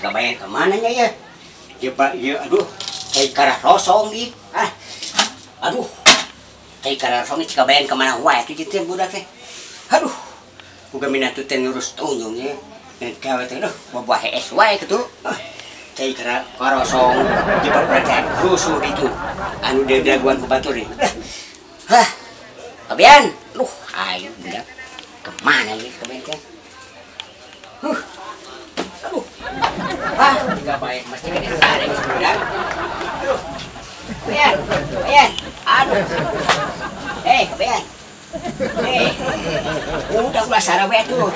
Kabayan kemana nya ya? Ya, aduh, kayak karah rosong ih. Ah, aduh, kayak karah rosong si Kabayan kemana wae tuh jitu budak teh. Aduh, uga minatu teh ngurus tunjungnya. Dan gawe teh aduh, bawa hees wae kitu. Kayak karah rosong jebak percaya rusuh gitu. Anu dia daguan ku batur nih. Hah, Kabayan, luh, ayo budak. Kemana ya Kabayan teh? Huh. Aduh. Ah, enggak baik, mesti kena sare geus budak. Aduh. Kabayan, Kabayan. Aduh. Eh, Kabayan. Eh. Udah ulah sare we tuh.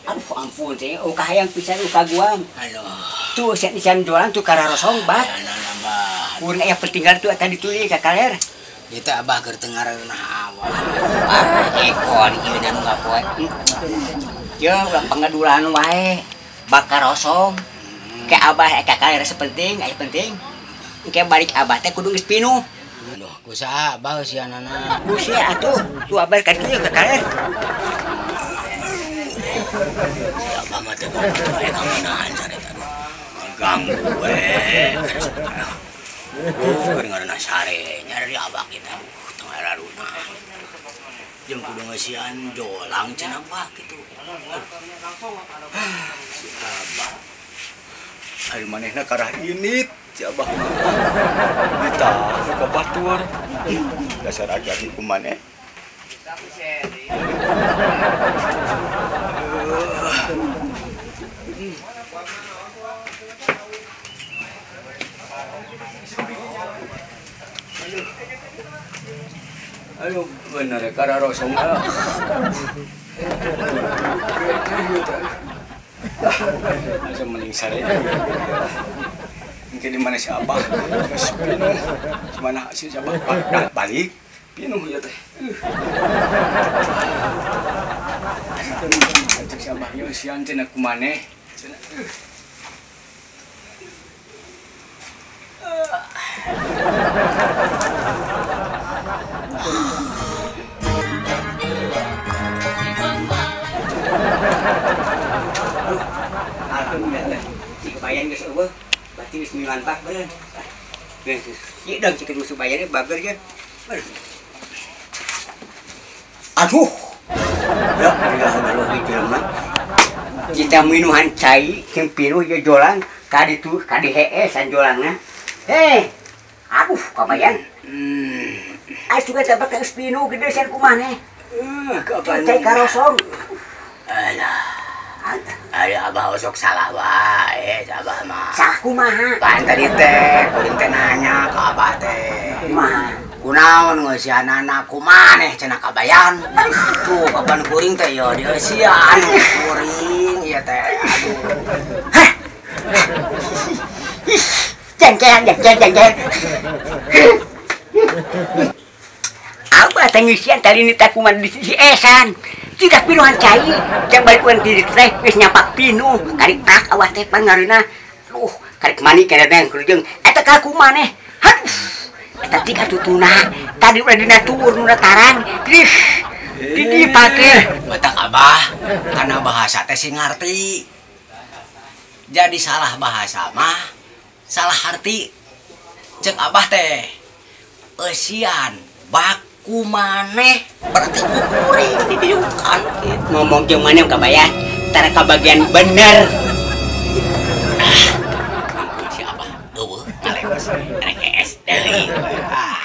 Aduh, ampun teh, oh kahayang pisan uka guam. Aduh. Tuh sian sian jualan tuh kararosong bah. Urang aya pertinggal tuh tadi tuli ka kaler. Ieu teh abah keur teu ngareunah awak. Ah, ekor ieu nu ngapoe. Ya, ulah pangadulan wae. Bakar rosong. Ke abah ka kaler sepenting, aya penting. Engke balik abah teh kudu geus pinuh. Aduh, ku saha abah eusianana? Ku sia atuh. Tuh abah ka dieu ka kaler. Si abah mah teh aya kamunahan sare aduh. Ganggu we. Aduh, keur ngareunah sare nya dari abah kita aduh teu ngararunah. Jeung kudu ngeusian jolang cenah bah kitu. Si abah. Ari manehna karah init si abah mah. Ditahu ka batur. Dasar agi ku maneh. Aduh, bener ya, karena rosong. Masa mending sare. Mungkin di mana si abah? Terus pinuh. Gimana si abah? Nah, balik. Pinuh ya teh. Cek si abah ieu sian cenah kumaneh. Cenah. Alhamdulillah, si Kabayan geus eueuh, berarti geus milan bak beureun. Geus, ieu deung cikeun musuh bayarnya bager ge. Aduh. Ya, Allah di jelema. Kita minuhan cai jeung pinuh ieu jolang ka ditu ka dihees jolangna. Heh. Aduh, Kabayan. Asup eta bakal geus pinuh gede sian kumaha. Cai karosong. Alah. Ari abah osok salah wae, abah mah. Salah kumaha? Pan tadi teh, kuring teh nanya ka abah teh. Kumaha? Kunaon ngeusianana kumaneh cenah Kabayan. Tuh kapan kuring teh yo dieusian kuring ieu teh. Aduh. Hah. Jengkean, jengkean, jengkean. Abah teh ngeusian tadi ni teh kumaha di esan. Tidak pinuhan cai, cek balik urang ti teh geus nyapak pinuh, karek tak awah teh pangareunah. Aduh, karek mani kana teh kurjeng. Eta ka kumaneh? Haduh. Eta tika tutuna. Tadi ulah dina tuur nu tarang. Ih. Di dipake. Batak abah, kana bahasa teh sing ngarti. Jadi salah bahasa mah salah arti. Cek abah teh eusian bak kumaneh berarti kukuring didiukan gitu. Ngomong jeung maneh Kabayan, tara kabagian bener. Ah, ampun si abah eueuh ngalewas rek hees deui. Ah.